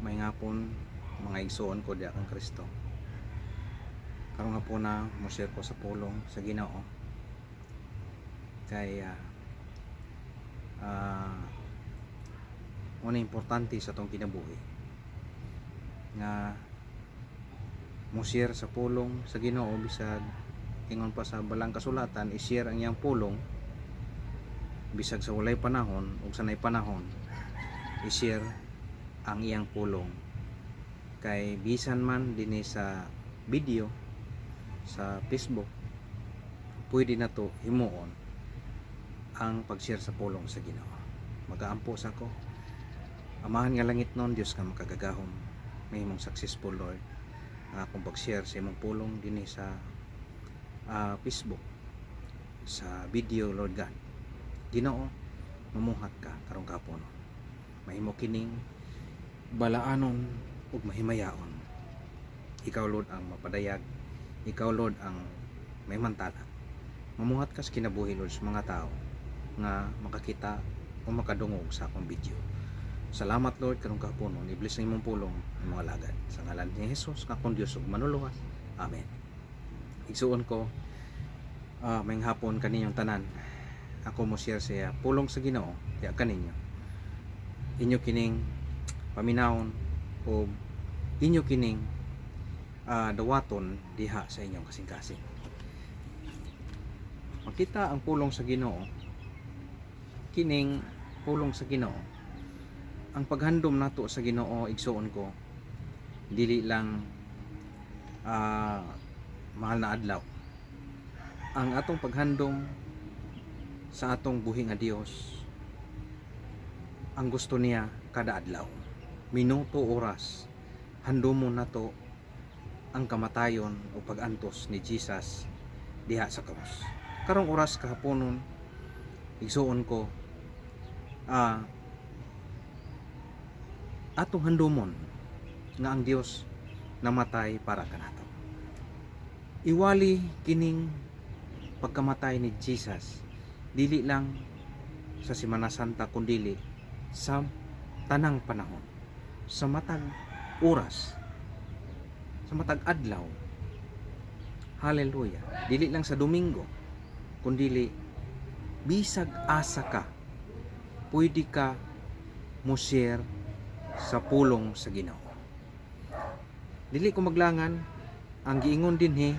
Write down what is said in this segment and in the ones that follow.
Maayong hapon, mga igsuon ko diha kang Kristo. Karong hapona, mo share ko sa pulong sa Ginoo. Kay una, importante sa atong kinabuhi nga mo share sa pulong sa Ginoo, bisag ingon pa sa balang kasulatan, i-share ang iyang pulong bisag sa walay panahon ug sa nay panahon, i-share ang iyang pulong, kay bisan man dinhi sa video sa Facebook, pwede na to himuon ang pag-share sa pulong sa Ginoo. Magaampo sa ko. Amahan nga langit non, Dios nga makagagahom, mahimong successful, Lord, ang akong pag-share sa imong pulong dinhi sa Facebook sa video. Lord God, Ginoo, mamuhat ka karong kapono, mahimo kining balaanon ug mahimayaon. Ikaw, Lord, ang mapadayag. Ikaw, Lord, ang may mantala. Mamuhat ka sa kinabuhi, Lord, sa mga tao nga makakita o makadungog sa akong video. Salamat, Lord, karong kahaponon. I-bless ang imong pulong ang mga alagad. Sa ngalan ni Jesus nga akong Dios ug Manluluwas. Amen. Igsuon ko, maayong hapon kaninyong tanan. Ako mo share sa pulong sa Ginoo diha kaninyo. Inyo kining paminawon o inyo kining dawaton diha sa inyong kasing-kasing. Makita ang pulong sa Ginoo, kining pulong sa Ginoo. Ang paghandom nato sa Ginoo, igsuon ko, dili lang mahal na adlaw. Ang atong paghandom sa atong buhi nga Dios, ang gusto niya kada adlaw, minuto, oras, handomon nato ang kamatayon o pag-antos ni Jesus diha sa krus. Karong oras kahaponon, igsuon ko, atong handomon nga ang Dios namatay para kanato. Iwali kining pagkamatay ni Jesus dili lang sa Semana Santa, kundili sa tanang panahon, sa matag oras, sa matag adlaw. Hallelujah! Dili lang sa Domingo, kundili bisag asa ka, pwede ka mo share sa pulong sa Ginoo. Dili ko maglangan, ang giingon dinhi,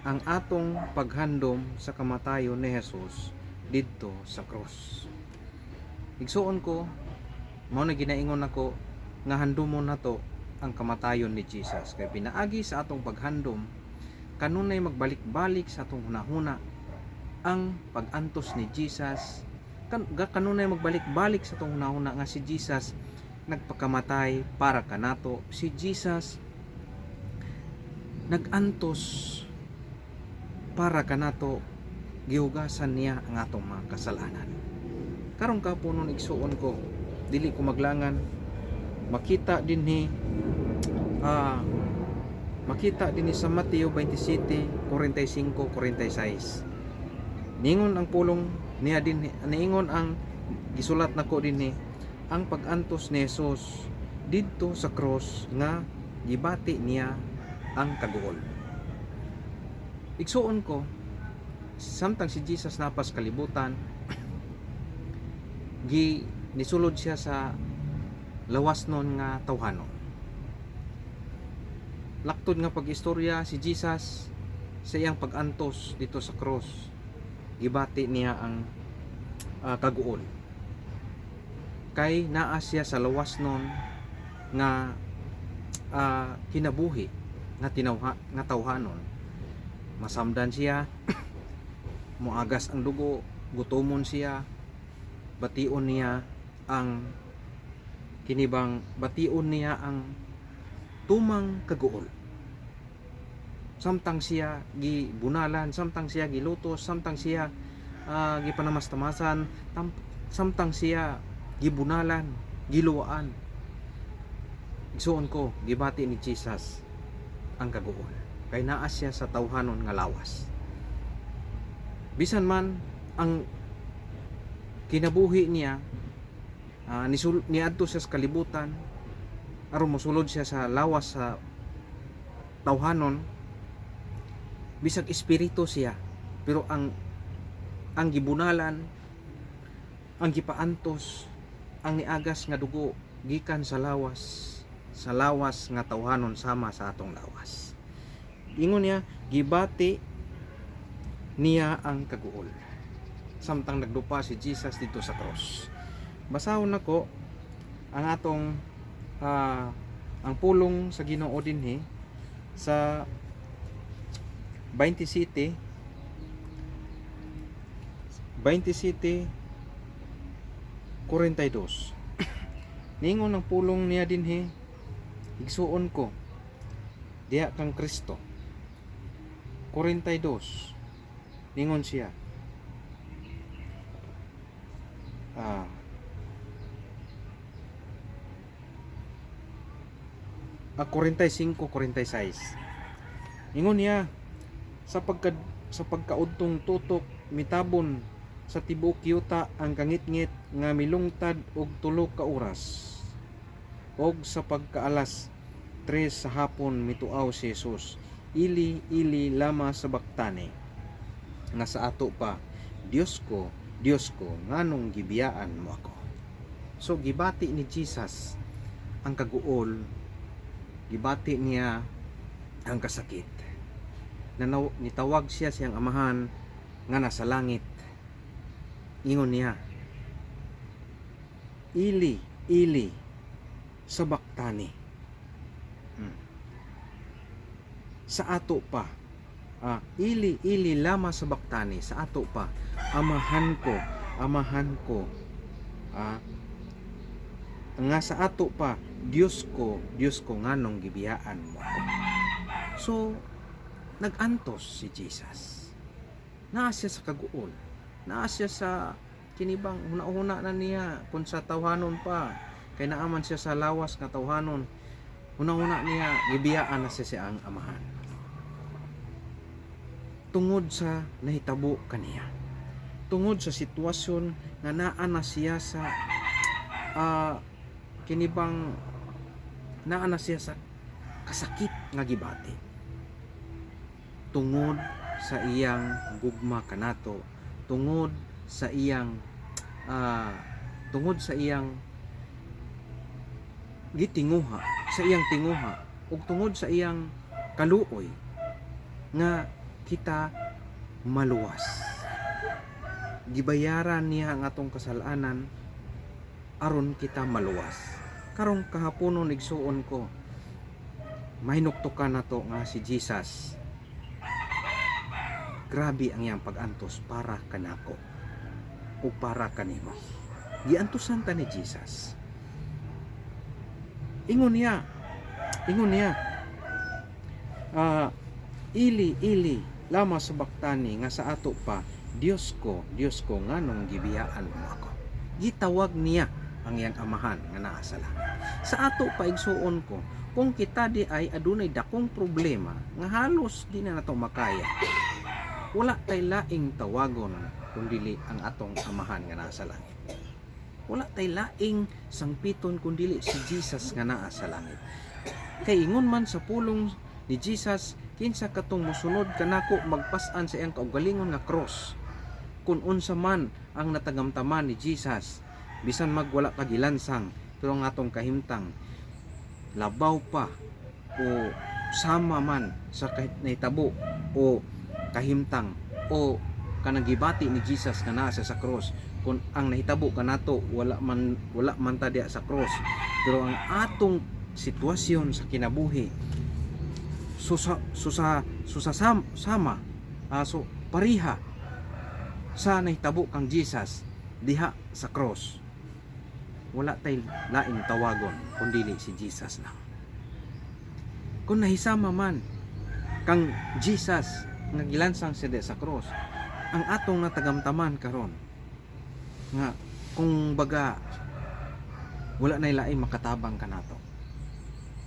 ang atong paghandom sa kamatayon ni Jesus didto sa cross. Igsuon ko, mao na ginaingon nako nga handomon nato ang kamatayon ni Jesus, kay pinaagi sa atong paghandom, kanunay magbalik-balik sa atong hunahuna ang pag-antos ni Jesus, kanunay magbalik-balik sa atong hunahuna nga si Jesus nagpakamatay para kanato, si Jesus nagantos para kanato, gihugasan niya ang atong mga kasalanan. Karong kaponon, igsuon ko, dili ko maglangan, makita dinhi sa Mateo 27:45 46. Ningon ang pulong niya dinhi, niingon ang gisulat nako dinhi, ang pag-antos ni Jesus didto sa cross nga gibati niya ang kaguol. Igsuon ko, samtang si Jesus napas kalibutan, gi nisulod siya sa lawas nun nga tawhanon. Laktod nga pag-istorya, si Jesus sa iyang pag-antos dito sa cross, gibati niya ang kaguol. Kay naa siya sa lawas nun nga kinabuhi nga tinawha nga tawhanon. Masamdan siya, moagas ang dugo, gutomon siya, bation niya ang kinibang bation niya ang tumang kaguol. Samtang siya gibunalan, samtang siya gilutos, samtang siya gipanamastamasan, samtang siya gibunalan, giluwaan. Igsuon ko, gibati ni Jesus ang kaguol. Kay naa siya sa tawhanon nga lawas. Bisan man ang kinabuhi niya, niadto siya sa kalibutan. aron mosulod siya sa lawas sa tawhanon, bisag espiritu siya, pero ang gibunalan, ang gipaantos, ang niagas nga dugo gikan sa lawas nga tawhanon sama sa atong lawas. Ingon niya, gibati niya ang kaguol samtang nagdupa si Jesus dito sa cross. Basahon nako ang atong ang pulong sa Ginoo dinhi sa 27 27:42. Ningon ang pulong niya dinhi, igsuon ko, diha kang Kristo. 42, ningon siya, 45, 46. Ingon niya, sa pagkaudtong tutok, mitabon sa tibuok yuta ang kangitngit nga milungtad og 3 ka oras. Og sa pagkaalas 3 sa hapon, mituaw si Jesus, "Ili, Ili, lama sabaktani?" Nga sa ato pa, "Dios ko, Dios ko, nganong gibiyaan mo ako?" So gibati ni Jesus ang kaguol, gibati niya ang kasakit. Nitawag siya siyang Amahan nga nasa langit. Ingon niya, "Ili, Ili, sabaktani?" Sa ato pa, "Ili, Ili, lama sabaktani?" Sa ato pa, "Amahan ko, Amahan ko." Nga sa ato pa, "Diyos ko, Diyos ko, nganong gibiyaan mo ako?" So, nag-antos si Jesus. Naa siya sa kaguol. Naa siya sa kinibang huna-huna na niya kung sa tawhanon pa. Kay naaman siya sa lawas nga tawhanon. Huna-huna niya, gibiyaan na siya siyang Amahan. Tungod sa nahitabo kaniya. Tungod sa sitwasyon nga naa na siya sa kinibang naa na siya sa kasakit nga gibati. Tungod sa iyang gugma kanato, tungod sa iyang gitinguha, sa iyang tinguha ug tungod sa iyang kaluoy nga kita maluwas. Gibayaran niya ang atong kasalanan aron kita maluwas. Karong kahaponon, igsuon ko, mahinuktukan nato nga si Jesus, grabe ang iyang pag-antos para kanako o para kanimo. Giantosan ta ni Jesus. Ingon niya, "Ili, Ili, lama sabaktani?" Nga sa ato pa, "Diyos ko, Diyos ko, nganong gibiyaan mo ako?" Gitawag niya ang iyang Amahan nga naa sa langit. Sa ato pa, igsuon ko, kung kita di ay adunay dakong problema nga halos di na nato makaya, wala tay laing tawagon kung dili ang atong Amahan nga naa sa langit. Wala tay laing sangpiton kung dili si Jesus nga naa sa langit. Kay ingon man sa pulong ni Jesus, kinsa katong mosunod kanako, magpas-an sa iyang kaugalingon nga cross. Kung unsa man ang natagamtaman ni Jesus, bisan magwala ka gilansang, pero ang atong kahimtang labaw pa o sama man sa kahit nahitabo o kahimtang o kanang gibati ni Jesus nga naa siya sa cross. Kung ang nahitabo kanato, wala man ta diya sa cross, pero ang atong sitwasyon sa kinabuhi susa susa susasam sama so pariha sa nahitabo kang Jesus diha sa cross, wala tay laing tawagon kundi si Jesus lang. Kung nahisama man kang Jesus nga gilansang siya diha sa cross, ang atong natagamtaman karon nga kung baga wala na laing makatabang kanato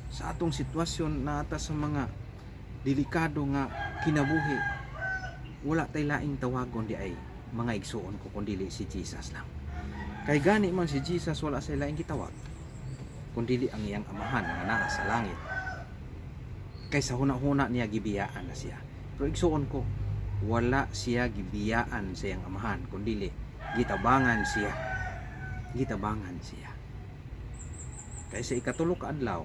sa atong sitwasyon naa ta sa mga delikado nga kinabuhi, wala tay laing tawagon di ay, mga igsuon ko, kundi si Jesus lang. Kay gani man si Jesus, wala say laing gitawag. Kundi ang iyang Amahan nga naa sa langit. Kay sa huna-huna niya, gibiyaan na siya. Pero igsuon ko, wala siya gibiyaan sa iyang Amahan, kundi gitabangan siya. Gitabangan siya. Kay sa ikatulo ka adlaw,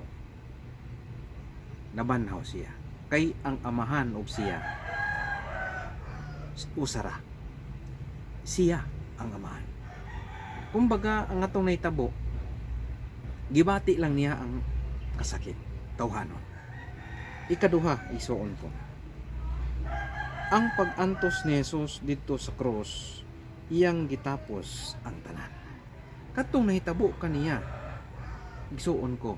nabanhaw siya. Kay ang Amahan ug siya usara. Siya ang Amahan. Kumbaga, ang atong nahitabo, gibati lang niya ang kasakit, tawhanon. Ikaduha, igsuon ko, ang pag-antos ni Jesus didto sa cross, iyang gitapos ang tanan. Katong nahitabo kaniya, igsuon ko,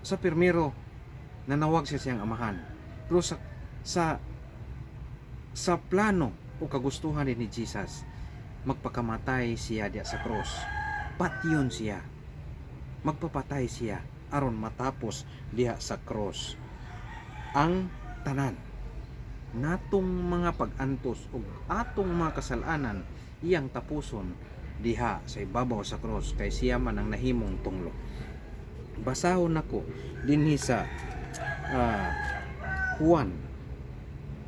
sa pirmero, nanawag siya siyang Amahan. Pero sa plano o kagustuhan ni Jesus, magpakamatay siya diya sa cross. Patyon siya. Magpapatay siya aron matapos diha sa cross ang tanan natong mga pag-antos ug atong mga kasalanan, iyang tapuson diha sa ibabaw sa cross, kay siya man ang nahimong tunglo. Basahon nako dinhi sa Juan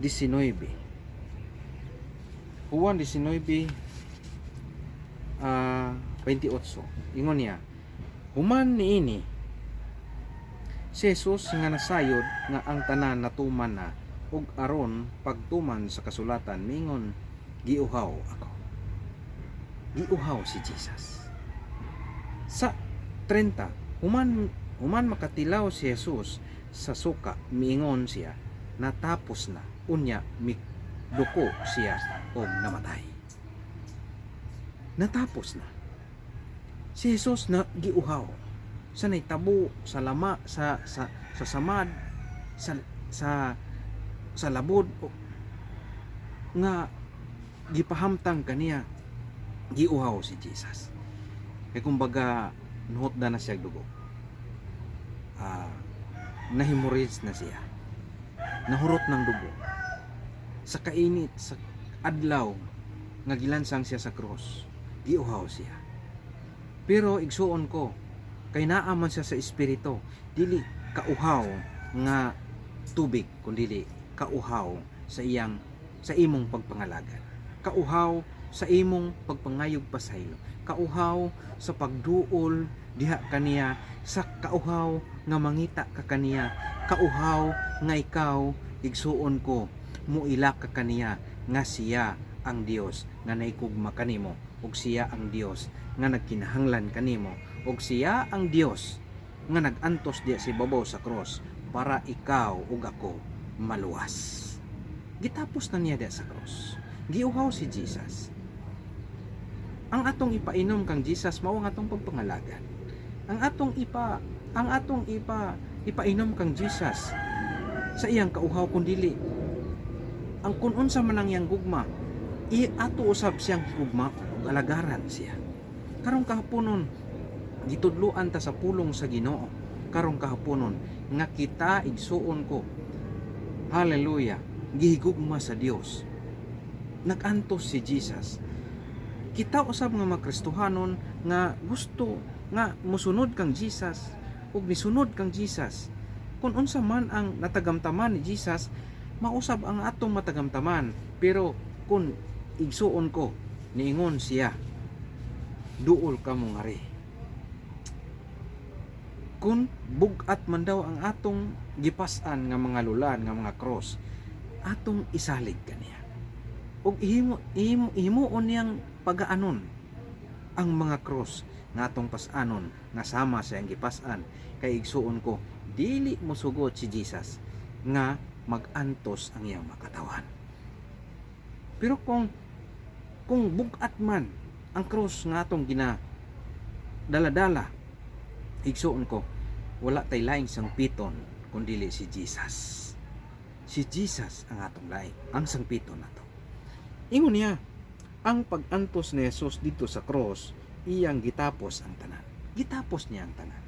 19, Juan 19 28. Ingon niya, human niini, si Jesus nga nasayod nga ang tanan natuman na, ug aron pagtuman sa kasulatan, mingon, "Giuhaw ako." Giuhaw si Jesus. Sa 30, human makatilaw si Jesus sa suka, miingon siya, "Natapos na." Unya miduko siya og namatay. Natapos na. Si Jesus na giuhaw sa naitabo sa lama, sa samad, sa labod nga gipahamtang kaniya. Giuhaw si Jesus kay kumbaga nuhot na siya dugo, nahemorrhage na siya, nahurot ng dugo sa kainit sa adlaw nga gilansang siya sa cross. Giuhaw siya. Pero igsuon ko, kay naa man siya sa espiritu, dili kauhaw nga tubig, kundili kauhaw sa imong pagpangalagad, kauhaw sa imong pagpangayog pasaylo, kauhaw sa pagduol diha kaniya, sa kauhaw nga mangita ka kaniya, kauhaw nga ikaw, igsuon ko, muila ka kaniya nga siya ang Dios nga nahigugma kanimo, ug siya ang Dios nga nagkinahanglan kanimo, ug siya ang Dios nga nag-antos diya sa ibabaw sa cross para ikaw ug ako maluwas. Gitapos na niya diya sa cross. Giuhaw si Jesus. Ang atong ipainom kang Jesus mao ang atong pagpangalagad. Ang atong ipainom kang Jesus sa iyang kauhaw, kundili ang kun unsa man ang iyang gugma, i ato usab siyang gugma ug alagaran siya. Karong kahaponon, gitudloan ta sa pulong sa Ginoo karong kahaponon nga kita, igsuon ko, hallelujah, gihigugma sa Dios. Nag-antos si Jesus. Kita usab nga mga Kristohanon nga gusto nga musunod kang Jesus ug misunod kang Jesus, kung unsa man ang natagamtaman ni Jesus, mausab ang atong matagamtaman. Pero kung igsuon ko, niingon siya, "Duol ka mo ngari." Kung bug-at man daw ang atong gipas-an nga mga lulan, nga mga cross, atong isalig kaniya ug ihimo ihimo himuon niyang pagaanon ang mga cross nga atong pas-anon nga sama sa iyang gipas-an. Kay igsuon ko, dili mosugot si Jesus nga mag-antos ang iyang makatawan. Pero kung bug-at man ang cross nga atong gina dala-dala, igsuon ko, wala tay laing sangpiton kun dili si Jesus. Si Jesus ang atong laing, ang sangpiton nato. Ingon niya, ang pag-antos ni Jesus didto sa cross, iyang gitapos ang tanan. Gitapos niya ang tanan.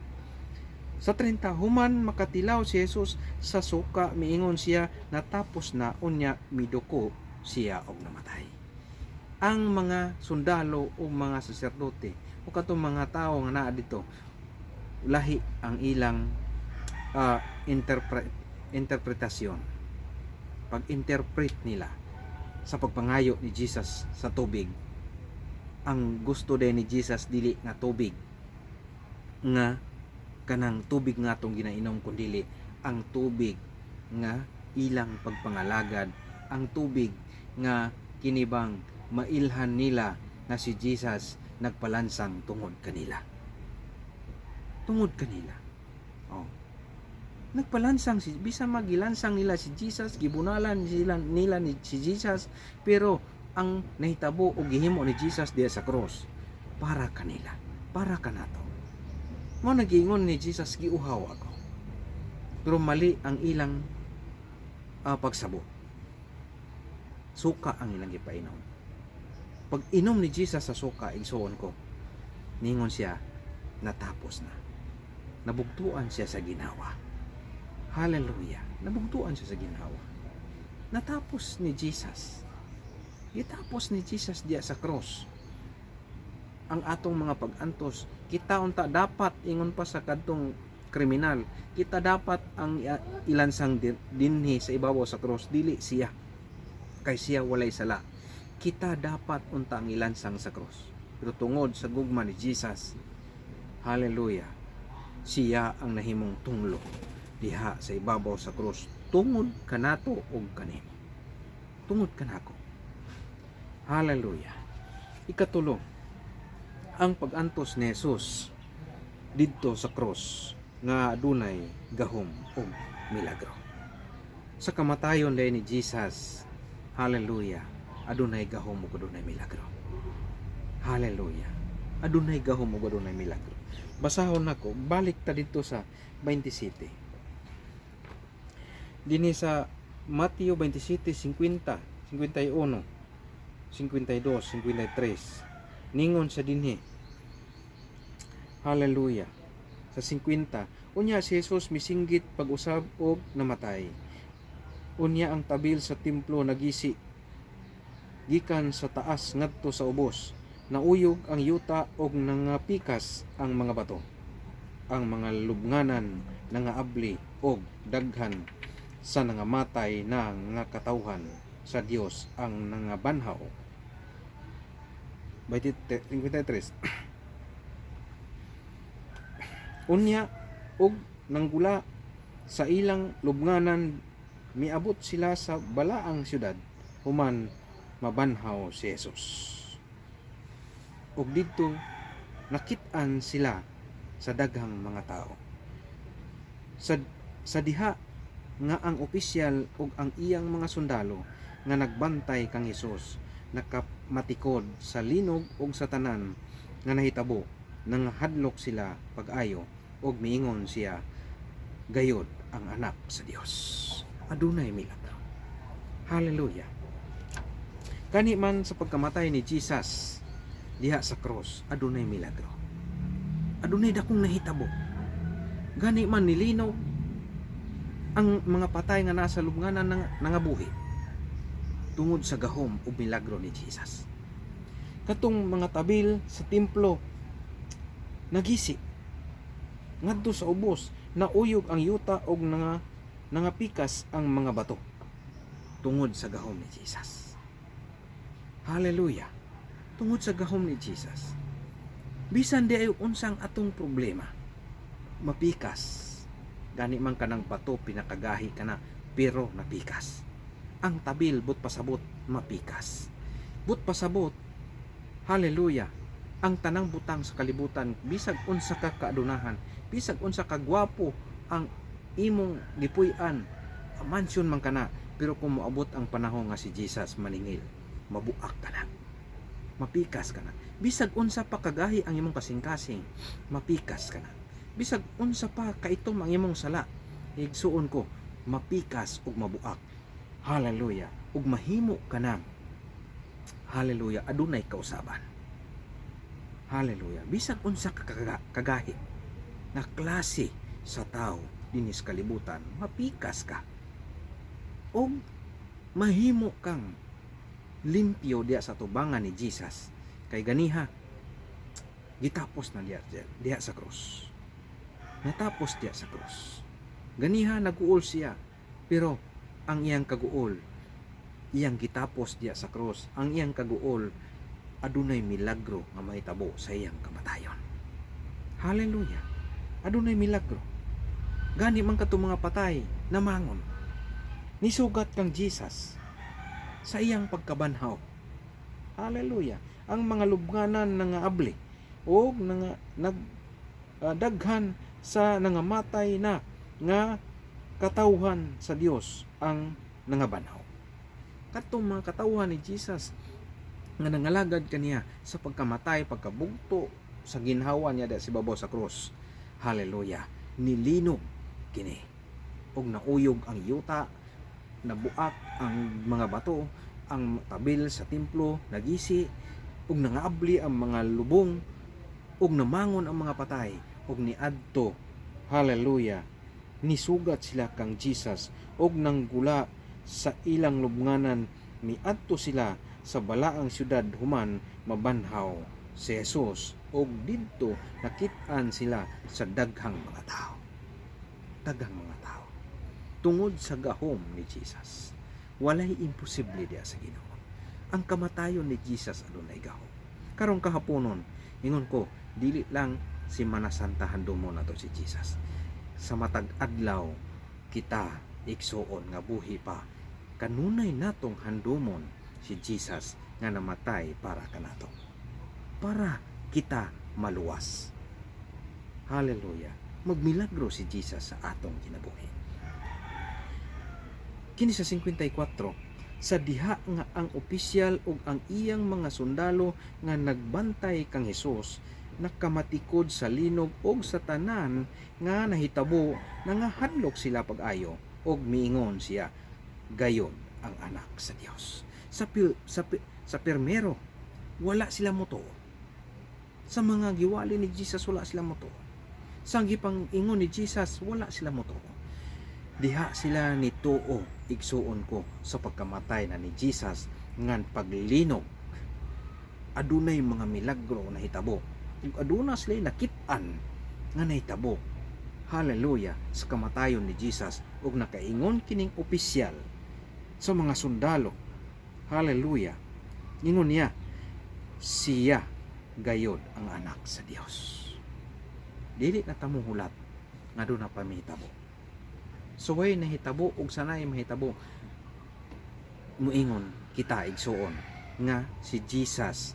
Sa 30, human makatilaw si Jesus sa suka, miingon siya, "Natapos na." Unya miduko siya og namatay. Ang mga sundalo o mga saserdote O katong mga tao nga naa dito, lahi ang ilang interpretasyon. Pag-interpret nila sa pagpangayo ni Jesus sa tubig, ang gusto din ni Jesus dili nga tubig nga kanang tubig nga atong ginainom, kundili ang tubig nga ilang pagpangalagad, ang tubig nga kinibang mailhan nila nga si Jesus nagpalansang tungod kanila, tungod kanila. Oh, nagpalansang si, bisan magilansang nila si Jesus, gibunalan sila nila ni si Jesus, pero ang nahitabo o gihimo ni Jesus diya sa cross para kanila, para kanato. Mao nagiingon ni Jesus, "Giuhaw ako." Pero mali ang ilang pagsabot. Suka ang ilang gipainom. Pag inom ni Jesus sa suka, igsuon ko, ningon siya, "Natapos na." Nabugtuan siya sa ginhawa. Hallelujah. Nabugtuan siya sa ginhawa. Natapos ni Jesus. Gitapos ni Jesus diya sa cross ang atong mga pag-antos. Kita unta dapat, ingon pa sa kadtong kriminal, kita dapat ang ilansang dinhi sa ibabaw sa cross, dili siya. Kay siya walay sala. Kita dapat unta ang ilansang sa cross. Pero tungod sa gugma ni Jesus, hallelujah, siya ang nahimong tunglo diha sa ibabaw sa cross tungod kanato ug kanimo. Tungod kanako. Hallelujah. Ikatulo, ang pag-antos ni Jesus didto sa cross nga adunay gahom ug milagro. Sa kamatayon diay ni Jesus, hallelujah, adunay gahom ug adunay milagro. Hallelujah. Adunay gahom ug adunay milagro. Basahon nako, balik ta dito sa 27. Dinhi sa Mateo 27:50, 51, 52, 53. Ningon sa dinhi. Hallelujah. Sa 50, unya si Jesus misinggit pag-usab og namatay. Unya ang tabil sa templo nagisi gikan sa taas ngadto sa ubos. Nauyog ang yuta og nangapikas ang mga bato. Ang mga lubnganan nangaabli og daghan sa nangamatay na nga katawhan sa Dios ang nangabanhaw. 53. Unya og nanggula sa ilang lubnganan, miabot sila sa balaang syudad human mabanhaw si Jesus. Ug didto nakit-an sila sa daghang mga tao. Sa diha nga ang opisyal ug ang iyang mga sundalo nga nagbantay kang Hesus nakamatikod sa linog ug sa tanan nga nahitabo, nangahadlok sila pag-ayo ug miingon siya gayod ang Anak sa Dios. Adunay milagro. Hallelujah. Kani man sa pagkamatay ni Jesus diha sa cross, adunay milagro. Adunay dakong nahitabo. Gani man nilinog ang mga patay nga nasa lubnganan ng nangabuhi tungod sa gahom ug milagro ni Jesus. Katong mga tabil sa templo nagisi ngadto sa ubos, nauyog ang yuta og nangapikas ang mga bato tungod sa gahom ni Jesus. Hallelujah. Tungod sa gahom ni Jesus. Bisan di ay unsang atong problema, mapikas. Gani man kanang bato, pinakagahi kana, pero napikas. Ang tabil, but pasabot, mapikas. But pasabot, hallelujah, ang tanang butang sa kalibutan, bisag unsa ka kaadunahan, bisag unsa ka gwapo ang imong gipuy-an, mansion man kana, pero kung moabot ang panahon nga si Jesus maningil, mabuak ka na. Mapikas ka na. Bisag unsa pa kagahi ang imong kasing-kasing, mapikas ka na. Bisag unsa pa kaitom ang imong sala, igsuon ko, mapikas ug mabuak. Hallelujah. Ug mahimo ka na. Hallelujah. Adunay kausaban. Hallelujah. Bisag unsa ka kagahi nga klase sa tao dinis kalibutan, mapikas ka. Og mahimo kang limpyo diya sa tubangan ni Jesus. Kay ganiha, Gitapos na diha, diha sa krus. Natapos diha sa krus. Ganiha naguol siya, pero ang iyang kaguol, iyang gitapos diha sa krus. Ang iyang kaguol, adunay milagro nga mahitabo sa iyang kamatayon. Hallelujah. Adunay milagro. Gani man katong mga patay namangon. Nisugat kang Jesus sa iyang pagkabanhaw. Hallelujah. Ang mga lubnganan nangaabli og nanga nag daghan sa nangamatay na nga katawhan sa Dios ang nangabanhaw. Katong mga katawhan ni Jesus nga nangalagad kaniya sa pagkamatay, pagkabugto sa ginhawa niya sa ibabaw sa krus. Hallelujah. Nilinog kini. Og nauyog ang yuta, nabuak ang mga bato, ang tabil sa templo nagisi, ug nangaabli ang mga lubong, ug namangon ang mga patay, ug niadto, hallelujah, nisugat sila kang Jesus ug nanggula sa ilang lubnganan, miadto sila sa balaang syudad human mabanhaw si Jesus, ug didto nakit-an sila sa daghang mga tao. Daghang mga tao. Tungod sa gahom ni Jesus. Walay imposible diha sa Ginoo. Ang kamatayon ni Jesus adunay gahom. Karong kahaponon, ingon ko, dili lang Simana Santa handumon nato si Jesus. Sa matag adlaw kita, igsuon, nga buhi pa, kanunay natong handumon si Jesus nga namatay para kanato. Para kita maluwas. Hallelujah. Magmilagro si Jesus sa atong kinabuhi. Kini sa 54, sa diha nga ang opisyal ug ang iyang mga sundalo nga nagbantay kang Hesus nakamatikod sa linog og sa tanan nga nahitabo, nangahadlok sila pag-ayo og miingon siya gayod ang Anak sa Dios. Sa permero, wala sila motuo. Sa mga giwali ni Jesus, wala sila motuo. Sa gipang ingon ni Jesus, wala sila motuo. Diha sila nituo, igsuon ko, sa pagkamatay na ni Jesus ngan paglinog, adunay mga milagro nahitabo ug aduna sila nakit-an nga nahitabo, hallelujah, sa kamatayon ni Jesus, ug nakaingon kining opisyal sa mga sundalo, hallelujah, ingon niya, siya gayod ang Anak sa Dios. Dili na ta mohulat nga duna pa mahitabo. Suway nahitabo ug sanay mahitabo, muingon kita, igsuon, nga si Jesus,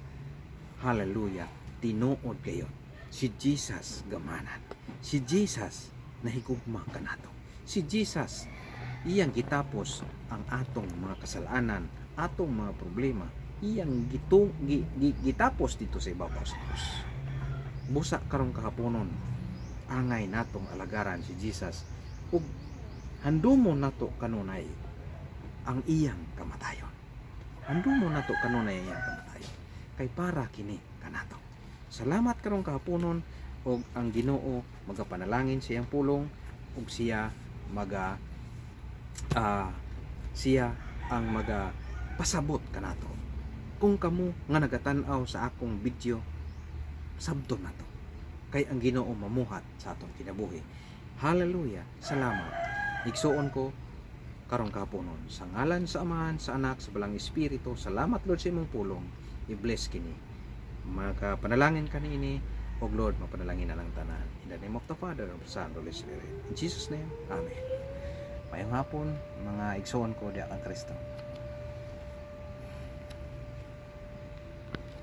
hallelujah, tinuod gayod. Si Jesus gamanan. Si Jesus nahigugma kanato. Si Jesus iyang gitapos ang atong mga kasalanan, atong mga problema, iyang gitapos dito sa ibabaw sa krus. Busa karong kahaponon, angay natong alagaran si Jesus ug handumo nato kanunay ang iyang kamatayon. Handumo nato kanunay ang iyang kamatayon kay para kini kanato. Salamat karong kahaponon ug ang Ginoo magapanalangin sa iyang pulong ug siya ang maga pasabot kanato. Kung kamo nga nagatan-aw sa akong video, sabton nato kay ang Ginoo mamuhat sa atong kinabuhi. Hallelujah. Salamat, igsuon ko, karong kahaponon, sa ngalan sa Amahan, sa Anak, sa Balaang Espiritu. Salamat, Lord, sa imong pulong. I-bless kini, makapanalangin kaniini og Lord, mapanalangin na lang tanan. In the name of the Father, of the Son, Holy Spirit, in Jesus' name, amen. Maayong hapon, mga igsuon ko diha kang Kristo.